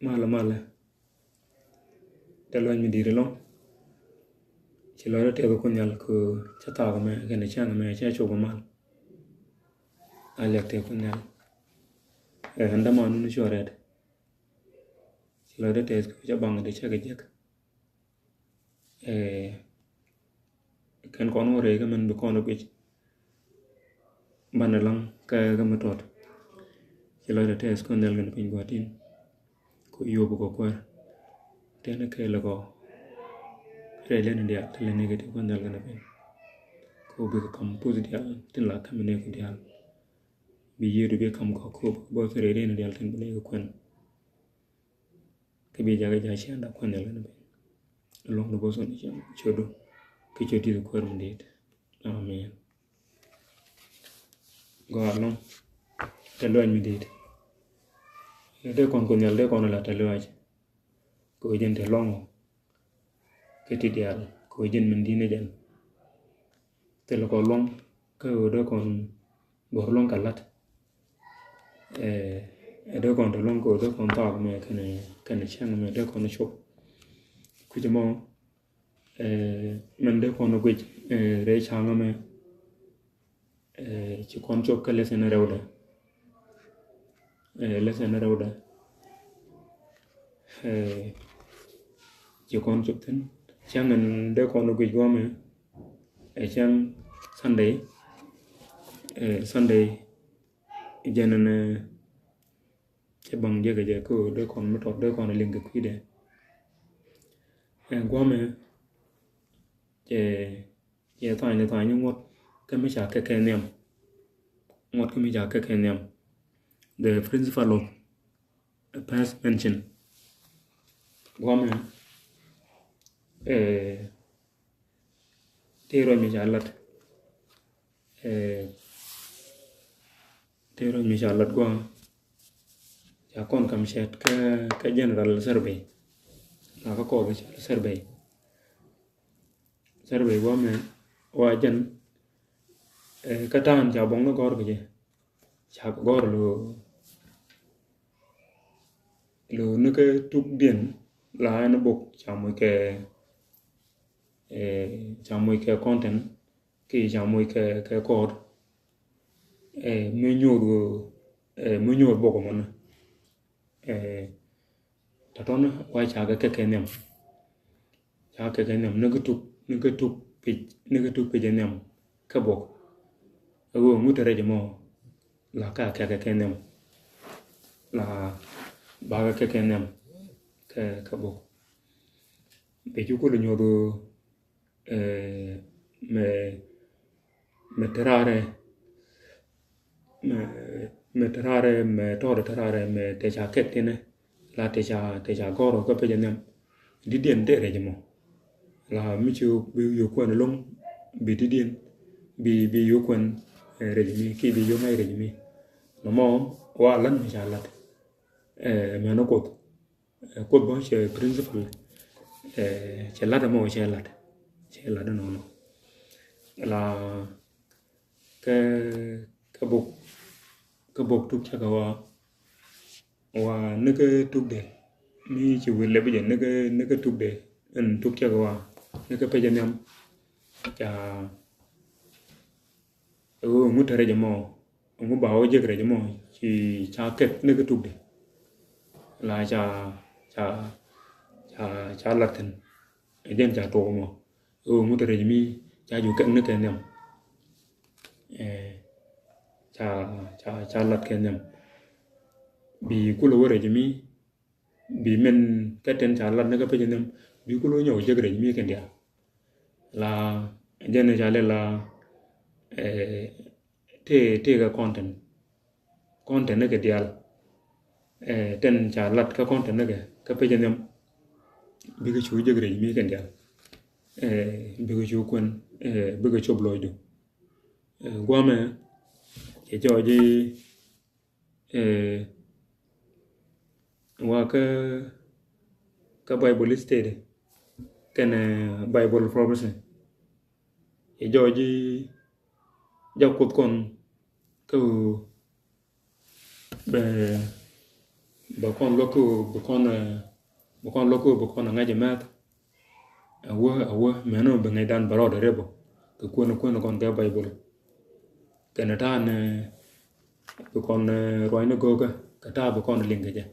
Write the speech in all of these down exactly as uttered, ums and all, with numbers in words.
Malɛ malɛ. Tɛ luɔny mi di̱i̱t ɛlɔ̱ŋ. Ci lɔcdä tɛth Kuoth Nhial kɛ cä thaak ɛmɛ kɛnɛ cäŋ ɛmɛ cä cop kɛ mal. A liak tɛth Kuoth Nhial. Ɛ, ɛn dämanun cuɔ rɛt. Ci lɔcdä tɛth kɛ cä baŋ ti cä kɛ jek. Ɛ, kɛn kɔn wä rɛy kä mɛn bi kɔn wä guic. Banɛ laŋ kä kä mi tɔt. Ci lɔcdä tɛth Kuoth Nhial kɛnɛ piny gua̱a̱thin. Kɛ yop kɛ kuäär. Tɛn kɛɛl kɔ. Rɛy lɛn diaal ti lɛn kɛ ti Kuoth Nhial kɛnɛ piny. Kɛ bikɛ kam puth diaal tin la kam ni kɛ diaal. Bi yiëëdu bi kam kɔ kop bä thil rɛy rɛy ni diaal tin bi ni kɛ kuɛn. Kä bi jakä ja̱ ciaŋda Kuoth Nhial kɛnɛ piny. Ɛlɔ̱ŋ di bä thon i̱ cäŋ cio̱du. Kä ciöt Yecu Kuäär mi di̱i̱t. Amen. Gɔaa ɛlɔ̱ŋ. Tɛ luɔny mi di̱i̱t. Dee kɔn Kuoth Nhial dee kɔn la tɛ luɔc. Kɛ ɣöö jɛn tɛ luɔ̱ŋ ɔ. Kä ti diaal kɛ ɣöö jɛn min di̱t ni jɛn. Thil kɔ luɔ̱ŋ kä ɣöö dee kɔn go̱r luɔ̱ŋ kɛ la̱t. Ɛ, ɛ dee kɔn tɛ luɔ̱ŋ kɛ ɣöö dee kɔn thaak mɛ kɛnɛ, kɛnɛ cäŋ mɛ dee kɔn cop. Kui̱c mɔ, ɛ, mɛn dee kɔn guic, ɛ, rɛy cäŋ mɛ. Ɛ, ci kɔn cop kä lesson rɛwdɛ. Ɛ, lesson rɛwdɛ. Ɛ, ci kɔn cop thi̱n. Cäŋ in dee kɔn guic guɔmɛ. Ɛ, cäŋ Sunday. Ɛ, Sunday. Jɛn in, ɛ, cɛ baŋ jɛ kɛ jɛ kä dee kɔn mi tɔt dee kɔn liŋ kɛ kui̱dɛ. Ɛ, guɔmɛ. Cɛ Yɛ tha̱a̱ŋ ni tha̱a̱ŋ ni ŋuɔ̱t kä mi ca kɛ kɛ nhiam. Ŋuɔ̱t kä mi ca kɛ kɛ nhiam. The principle of a past mention. Guamɛ, eh, tëë ruac mi ca lat. Eh, tëë ruac mi ca lat guam. Ca kɔn kam cɛt kä, kä general survey. La kä kɔɔth ca survey. Survey guamɛ wa jɛn, eh, kä ta̱a̱n ca buɔ̱ŋ ni gɔ̱r kɛ jɛ. Ca kɛ gɔ̱r lo, lo ni kä tukdiɛn la ɛn bok ca moc kɛ, eh, ca moc kɛ content, ki ca moc kɛ, kɛ kɔɔt. Eh, mi nyoth, eh, mi nyoth bok mɔnɛ. Eh, tɔtɔnä wa ca kɛ kɛ kɛ nhiam. Ca kɛ kɛ nhiam ni kä tuk, ni kä tuk pic, ni kä tuk pic nhiam kä bok. Ɛ ɣöö ŋut rɛc mɔ la ka kɛ kɛ kɛ nhiam. La ba kɛ kɛ kɛ nhiam kɛ, kɛ bok. Bɛ cu kul nyoth, eh, mɛ, mɛ te raarɛ, mɛ, mɛ te raarɛ, mɛ tɔɔdɛ te raarɛ, mɛ te ca kɛk tinɛ, la te ca, te ca gɔrɔ kä pecɛ nhiam. Didiɛn te rɛc mɔ. La mi ci bi yo̱o̱ kuɛn lo̱ŋ, bi didiɛn, bi, bi yo̱o̱ kuɛn, eh, rɛc mi, ki bi yo̱o̱ ŋa̱c rɛc mi. Nɔmɔ, wa lan mi ca lat. Eh, mɛ ni Kuoth. Eh, Kuoth bä cɛ principle, eh, cɛ lat ɛmɔ cɛ lat, cɛ lat ɛnɔnɔ. La kä, kä bok, kä bok tuk cɛ kɛ wa, wa ni kä tukdɛ, mi ci wil lɛ bi jɛ ni kä, ni kä tukdɛ, ɛn tuk cɛ kɛ wa, ni kä pecɛ nhiam, ca, ɛ ɣöö ŋut te rɛc ɛmɔ, ŋu ba wä jek rɛc mɔ ci ca kɛk ni kä tukdɛ. La ca, ca, ca, ca lat thi̱n. Ɛ jɛn ca tuɔk mɔ. Ɛ ŋu te rɛc mi ca ju kɛk ni kɛ nhiam. Eh, ca, ca, ca lat kɛ nhiam. Bi kulɛ wä rɛc mi, bi min kä tin ca lat ni kä pecɛ nhiam, bi kulɛ nyɔk jek rɛc mi kɛn diaal. La jɛn ca lɛ la, eh, tëë, tëë kɛ content. Content ni kɛ diaal. Eh, tin ca lat kä content ni kɛ kä pecɛ nhiam. Bikɛ cu jek rɛc mi kɛn diaal. Eh, bikɛ cu kuɛn, eh, bikɛ cop lɔcdu. Eh, guamɛ, cɛ jɔɔc i̱, eh, wa kä, kä Bible study kɛnɛ, eh, Bible prophecy. I̱ jɔɔc i̱ jak Kuoth kɔn kä ɣöö bɛ, bɛ kɔn luäk kä bi kɔn, bi kɔn luäk kä bi kɔn ɛ ŋa̱c ɛ mɛth. Ɛ wä, ɛ wä mɛn ɔ bi ŋäcdan bɛ rɔɔdɛ rep ɔ kɛ kuën, kuën kɔn kɛ Baibol. Kɛnɛ ta̱a̱ ni bi kɔn ruacni go̱o̱kä kɛ ta̱a̱ bi kɔn liŋ kɛ jɛ.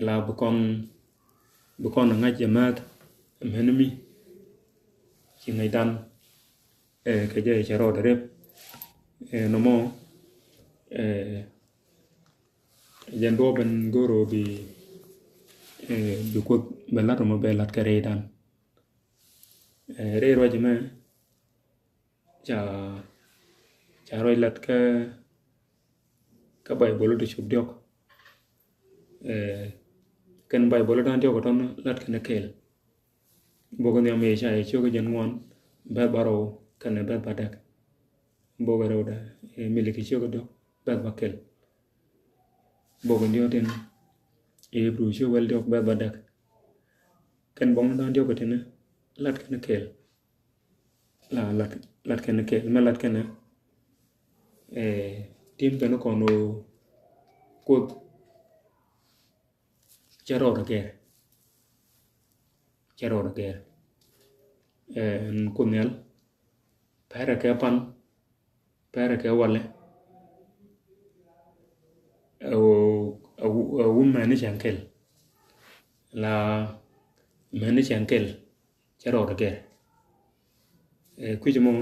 La bi kɔn, bi kɔn ŋa̱c jɛ määth mɛn mi ci ŋäcdan kɛ jɛ cɛ rɔɔdɛ rep. Nɔmɔ jɛn duɔ̱ɔ̱p ɛn go̱o̱r ɔ bi, bi Kuoth bɛ la̱t ɔ mɔ bɛ la̱t kɛ rɛydan. Rɛy ruac ɛmɛ ca, ca ruac lat kä, kä Baibol ti cop diɔk. Kɛn Baibol dan diɔk tɔn lat kɛn kɛl. Bok nhiam Yecaya ciök jɛn ŋuan bɛth ba rɔw kɛn bɛth ba dɛk. Bok rɛwdɛ Miliki ciök diɔk bɛth ba kɛl. Bok diɔk tin Hebru ciök wel diɔk bɛth ba dɛk. Kɛn bok dan diɔk tin lat kɛn kɛl. La lat, lat kɛn kɛl mɛ lat kɛn tim kɛn kɔn ɔ Kuoth cɛ rɔɔdɛ gɛr. Cɛ rɔɔdɛ gɛr. Ɛn Kuoth Nhial pɛrɛ kɛ pan, pɛrɛ kɛ walɛ. Ɛ wu mɛni cɛn kɛl. La mɛni cɛn kɛl. Cɛ rɔɔdɛ gɛr. Kui̱c mɔ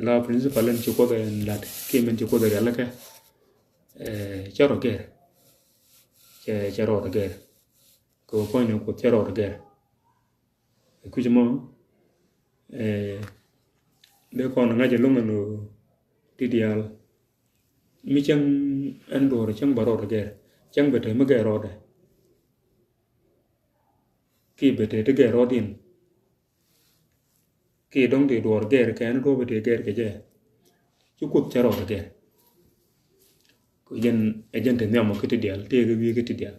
la principal in ci Kuoth in lat kiɛ min ci Kuoth in rialikä. Cɛ rɔɔdɛ gɛr. Cɛ, cɛ rɔɔdɛ gɛr. Kɛ wä puɔ̱ny ni Kuoth cɛ rɔɔdɛ gɛr. Kui̱c mɔ dee kɔn ŋa̱c ɛlɔ̱ŋ ɛn ɣöö ti diaal mi cäŋ ɛn duɔ̱ɔ̱r cäŋ ba rɔɔdɛ gɛr. Cäŋ bɛ te mi gɛr rɔɔdɛ. Kiɛ bɛ te ti gɛr rɔɔdiɛn. Kiɛ dɔ̱ŋ ti duɔ̱ɔ̱r gɛr kɛn duɔ̱ɔ̱p ti gɛr kɛ jɛ. Ci Kuoth cɛ rɔɔdɛ gɛr. Kɛ jɛn, ɛ jɛn te nhiamɔ kä ti diaal, tëëkɛ wi̱i̱ kä ti diaal.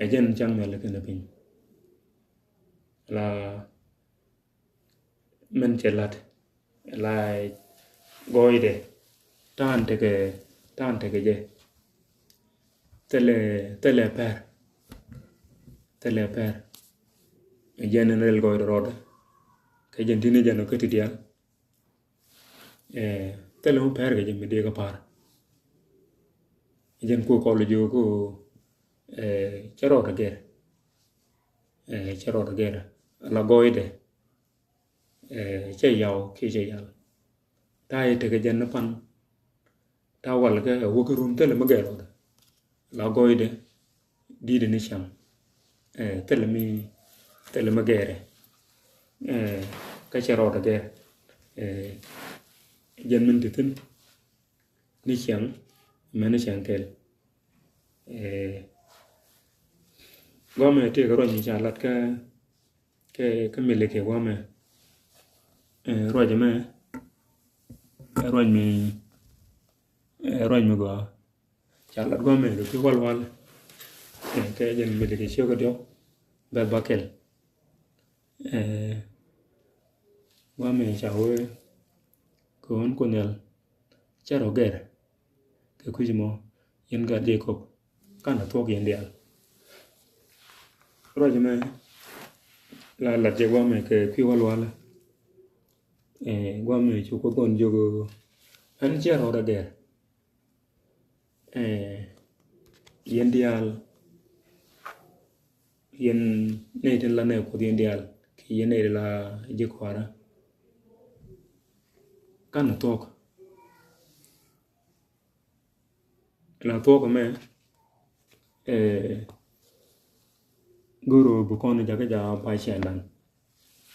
Ɛ jɛn caŋ nhial kɛnɛ piny. La min cɛ lat la gɔɔydɛ ta̱a̱n tekɛ, ta̱a̱n tekɛ jɛ. Thilɛ, thilɛ pɛr. Thilɛ pɛr. Ɛ jɛn ni rɛl gɔɔydɛ rɔɔdɛ. Kɛ jɛn ti̱ni jɛn ɔ kä ti diaal. Thilɛ mi pɛr kɛ jɛ mi dee kä pa̱r. Jɛn ku kɔl jiök ku cɛ rɔɔdɛ gɛr. Cɛ rɔɔdɛ gɛr. La gɔɔydɛ cɛ yaw kiɛ cɛ yal. Ta̱a̱ i̱ tekɛ jɛn ni pan. Ta̱a̱ walkɛ ɛ wä kä run thilɛ mi gɛr rɔɔdɛ. La gɔɔydɛ di̱i̱dɛ ni cam. Thilɛ mi, thilɛ mi gɛrɛ. Kä cɛ rɔɔdɛ gɛr. Jɛn min ti thi̱n ni ciaŋ mɛn ni ciaŋ kɛl. Guamɛ tëëkɛ ruac mi ca lat kä, kä, kä Miliki guamɛ. Ruac mɛ ruac mi, ruac mi gɔaa. Ca lat guamɛ kɛ kui̱ walwal. Kɛ jɛn Miliki ciök diɔk bɛth ba kɛl. Guamɛ ca wee kɛ ɣän Kuoth Nhial cɛ rɔ gɛr kɛ kui̱c mɔ yɛn gat Jekɔb kanɛ thuɔ̱k yɛn diaal. Ruac mɛ la lat jɛ guamɛ kɛ kui̱ walwal. Guamɛ cu Kuoth kɔn jiök ɛn cɛ rɔ rɛ gɛr. Yɛn diaal, yɛn nɛy tin la nɛy Kuoth yɛn diaal kiɛ yɛn nɛy tin la ji̱ kɔaarä. Kanɛ thuɔ̱k. La thuɔ̱k mɛ go̱o̱r ɣöö bi kɔn jakä ja ba ciɛŋdan.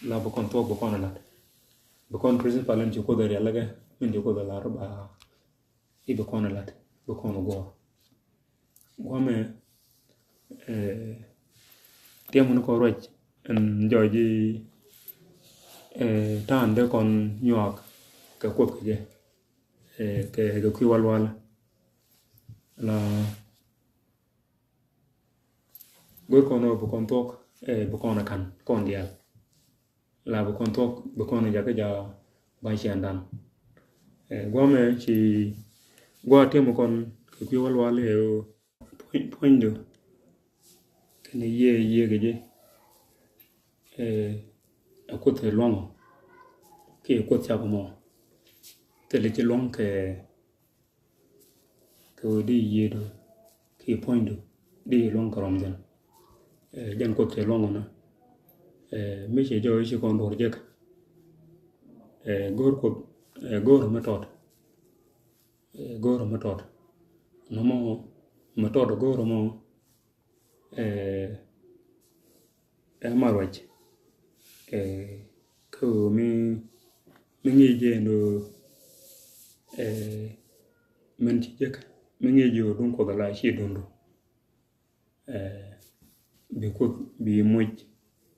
La bi kɔn thuɔ̱k bi kɔn lat. Bi kɔn principal in ci Kuoth rialikä min ci Kuoth lar ba i̱ bi kɔn lat bi kɔn guɔ. Guamɛ tiɛm ni kɔn ruac ɛn jɔɔc i̱ ta̱a̱n dee kɔn nyuak kɛ Kuoth kɛ jɛ kɛ kɛ kui̱ walwal. La go̱r kɔn ɔ bi kɔn thuɔ̱k bi kɔn kan kɔn diaal. La bi kɔn thuɔ̱k bi kɔn jakä ja ba ciɛŋdan. Guamɛ ci gua tiɛm kɔn kɛ kui̱ walwal ɛ puɔ̱nydu kɛnɛ yiëë yiëë kɛ jɛ. Ɛ Kuoth ɛ luaŋ ɔ kiɛ Kuoth cak mɔ. Thilɛ ci luaŋ kɛ kɛ ɣöö di yiëëdu kiɛ puɔ̱nydu di luaŋ kɛ rɔm jɛn. Ɛ jɛn Kuoth cɛ luaŋ ɔ na. Ɛ mi cɛ jɔɔc ci kɔn duɔr jek. Ɛ go̱o̱r Kuoth, ɛ go̱o̱r mi tɔt. Ɛ go̱o̱r mi tɔt. Nɔmɔ mi tɔt go̱o̱r mɔ. Ɛ ɛ ma ruac. Ɛ kä ɣöö mi mi ŋi̱i̱c jɛ ɛn ɣöö ɛ min ci jek mi ŋi̱i̱c jɛ ɣöö duŋ Kuɔth ala ci duŋdu. Ɛ bi Kuoth bi moc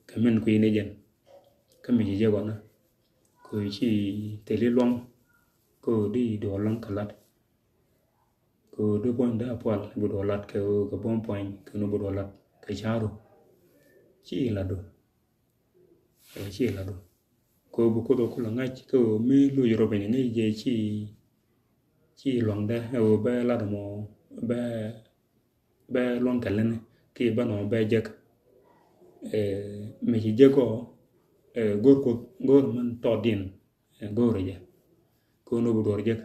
kɛ min kui̱ni jɛn. Kä mi ci jek ɣɔnä kɛ ɣöö ci thil i̱ luaŋ kä ɣöö di duɔl luaŋ kɛ lat. Kɛ ɣöö di puɔ̱ny dee a pual bi duɔl lat kɛ ɣöö kɛ buɔ̱m puany kɛ ɣöö bi duɔl lat kɛ ca̱ru. Ci latdu. Ɛ ci latdu. Kɛ ɣöö bi Kuoth ɛ kulɛ ŋa̱c kɛ ɣöö mi loc rɔ piny ŋäc jɛ ci ci luaŋdɛ ɛ ɣöö bɛ lat mɔ bɛ bɛ luaŋ kɛ lɛni kiɛ bä nɔmɔ bɛ jek. Ɛ mi ci jek ɔ ɛ go̱r Kuoth go̱r min tɔt din. Ɛ go̱o̱rɛ jɛ kɛ ɣöö nɔ bi duɔr jek.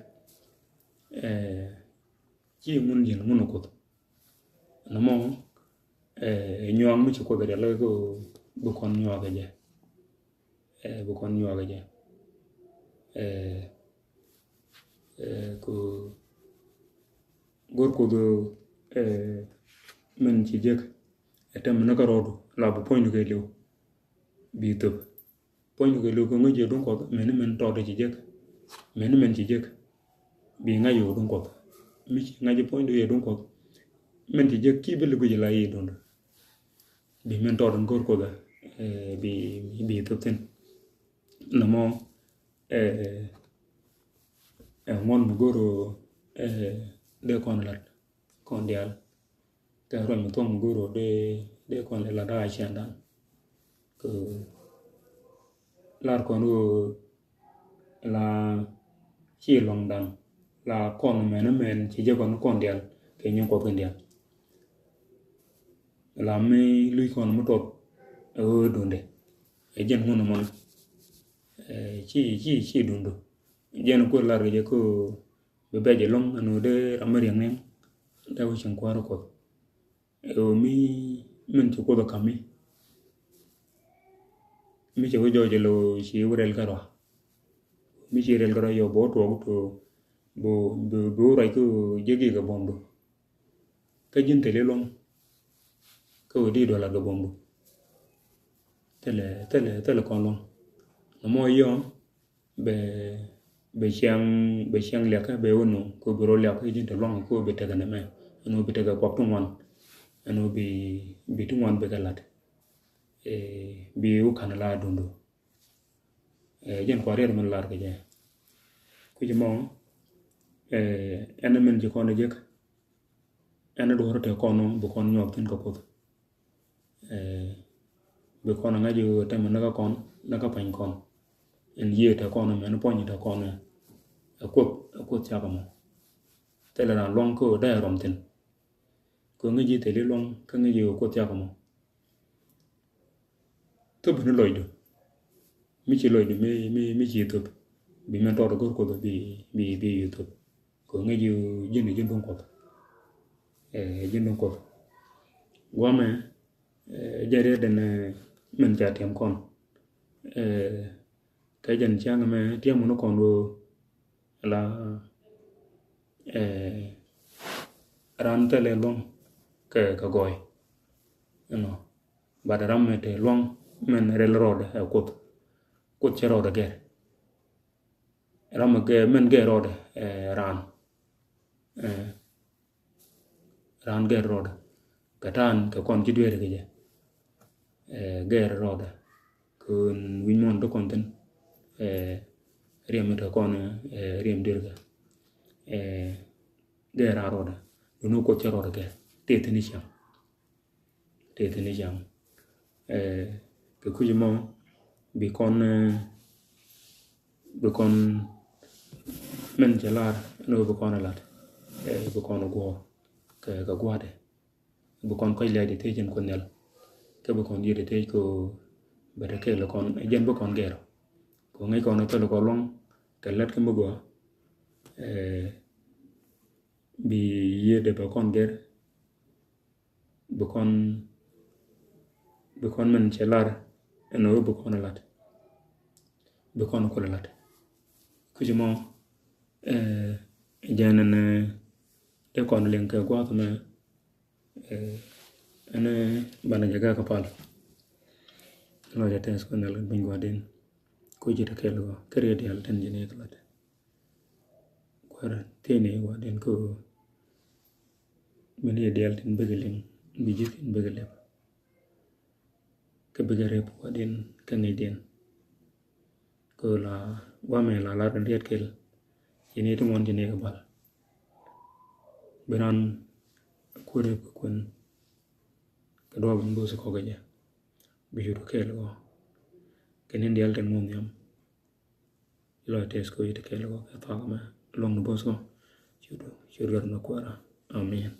Ɛ ci ŋun ji̱n ŋun Kuoth. Nɔmɔ ɛ nyuak mi ci Kuoth rial kɛ ɣöö bi kɔn nyuak kɛ jɛ. Ɛ bi kɔn nyuak kɛ jɛ. Ɛ ɛ kɛ ɣöö go̱r Kuoth ɛ min ci jek. Ɛ tɛm ni kä rɔɔdu la bi puɔ̱nydu kɛ liw bi thöp. Puɔ̱nydu kɛ liw kɛ ŋäc yɛ duŋ Kuɔth mɛni min tɔɔt ci jek. Mɛni min ci jek bi ŋa̱c yɛ duŋ Kuɔth. Mi ci ŋa̱c puɔ̱nydu yɛ duŋ Kuɔth min ci jek ki bi li guic la yi duŋdu. Bi min tɔɔt in go̱r Kuɔth ɛ bi bi thöp thin. Nɔmɔ ɛ ɛ ŋuɔn mi go̱r ɛ dee kɔn lat kɔn diaal. Kɛ ruac mi thuɔ̱ŋ mi go̱r ɛ dee dee kɔn lat a ciandan. Kɛ lar kɔn ɣöö la ci luaŋdan la kɔn mɛn mɛn ci jɛ kɔn kɔn diaal kɛ nyin Kuɔth kɛn diaal. La mi luc kɔn mi tɔt ɛ ɣöö duundɛ ɛ jɛn ŋun mɔn. Ɛ ci ci ci duundu jɛn kuɛ lar kɛ jɛ kɛ ɣöö bi bɛc ɛlɔ̱ŋ ɛn ɣöö dee ram mi riɛŋ niɛŋ dee wä cieŋ kuäärä Kuɔth. Ɛ ɣöö mi min ci Kuoth ɛ ka̱m mi mi cɛ wä jɔɔc ɛlɛ ɣöö ci wä rɛl kärɔa. Mi ci rɛl kärɔa yɔ bɛ wä tuɔɔk to bɛ bɛ wä ruac kä ɣöö jek yikɛ buɔ̱mdu. Kä ji̱n thil iluɔ̱ŋ kä ɣöö di duɔl lat kɛ buɔ̱mdu. Thilɛ thilɛ thilɛ kɔn luɔ̱ŋ. Nɔmɔ yɔ bɛ bɛ ciaŋ bɛ ciaŋ liakä bɛ wä nööŋ kɛ ɣöö bi rɔ liak kä ji̱n te luaŋ kä ɣöö bi tekɛ nɛmɛ. Ɛn ɣöö bi tekɛ kuak ti ŋuan. Ɛn ɣöö bi bi ti ŋuan bi kɛ la̱t. Ɛ bi wä ka̱n la duundu. Ɛ jɛn kua riɛt min lar kɛ jɛ. Kui̱c mɔ ɛ ɛn min ci kɔn jek. Ɛn duɔ̱ɔ̱r te kɔn bi kɔn nyuɔth thin kɛ Kuoth. Ɛ bi kɔn ŋa̱c i̱ tɛmɛ ni kä kɔn ni kä pa̱ny kɔn. Ɛn yiëë te kɔn mɛn puɔ̱ny te kɔn ɛ Kuoth ɛ Kuoth cak mɔ. Thilɛ ran luɔ̱ŋ kä dee rɔm thin. Kɛ ŋäc i̱ thil iluɔ̱ŋ kä ŋäc i̱ Kuoth cak mɔ. Thöp ni lɔcdu mi ci lɔcdu mi mi mi ci thöp. Bi min tɔt go̱r Kuoth bi bi bi yi thöp. Kɛ ŋäc i̱ ji̱n ji̱n duŋ Kuɔth. Ɛ ji̱n duŋ Kuɔth. Guamɛ ɛ jɛ riet den ɛ min ca tiɛm kɔn. Ɛ kɛ jɛn ciaŋ mɛ tiɛm wun kɔn wee la ɛ ran thilɛ luɔ̱ŋ kɛ kɛ gɔɔy. Ɛnɔ bat ram mi te luaŋ min rɛl rɔɔdɛ ɛ Kuoth. Kuoth cɛ rɔɔdɛ gɛr. Ram mi gɛr min gɛr rɔɔdɛ ɛ ran. Ɛ ran gɛr rɔɔdɛ kɛ ta̱a̱n kɛ kɔn ci dueeri kɛ jɛ. Ɛ gɛr rɔɔdɛ kɛ wi̱ny muɔ̱ɔ̱n ti kɔn thi̱n. Ɛ riɛm mi te kɔn ɛ riɛm dueeri kɛ. Ɛ gɛr ran rɔɔdɛ duŋni Kuoth cɛ rɔɔdɛ gɛr tëë thi̱n i̱ ciaŋ. Tëë thi̱n i̱ ciaŋ. Ɛ kɛ kui̱c mɔ bi kɔn ɛ bi kɔn min cɛ lar ɛn ɣöö bi kɔn ɛ lat. Ɛ bi kɔn ɛ guɔ̱ɔ̱r kɛ kɛ gua̱a̱tɛ. bi kɔn kɔc lɛɛc di thiec in Kuoth Nhial. Kä bi kɔn yiëë di thiec kɛ ɣöö bɛ te kɛɛl kɔn, ɛ jɛn bi kɔn gɛr. Kɛ ɣöö ŋäc kɔn ɛ thil kɔn luɔ̱ŋ kɛ lät kä mi gɔaa. Ɛ, bi yiëë di bɛ kɔn gɛr. Bi kɔn, bi kɔn min cɛ lar ɛn ɣöö bi kɔn ɛ lat. Bi kɔn ɛ kul ɛ lat. Kui̱c mɔ, ɛ, jɛn ɛn, ɛ, dee kɔn liŋ kɛ gua̱a̱th mɛ, ɛ, ɛn, ɛ, banɛ jɛ gak kɛ pal. Lɔcdä tɛth Kuoth Nhial kɛ biny gua̱di̱n. Kui̱c ji̱ te kɛɛl kɔ kɛ riet diaal tin ji̱ ni kɛ lat. Kuäär thiecni gua̱di̱n kä ɣöö bi ni diaal tin bikɛ liŋ, bi ji̱ tin bikɛ lɛp. Kä bikɛ rep gua̱di̱n kä ŋi̱i̱cdiɛn. Kä ɣöö la gua̱a̱mɛ la lar kɛ riet kɛl, ci ni ti muɔ̱n ci ni kɛ bal. Bi ran kuäär rep kɛ kuën kɛ duɔ̱ɔ̱p in bo̱o̱th kɔk kɛ jɛ. Bi cu te kɛɛl kɔ kɛ ni diaal tin muɔ̱n nhiam. Lɔcdä tɛth kɔ yiëë te kɛɛl kɔ kɛ thaak mɛ luɔ̱ŋ ni bo̱o̱th kɔ. Cu du, cu du gat mɛ Kuäärä. Amen.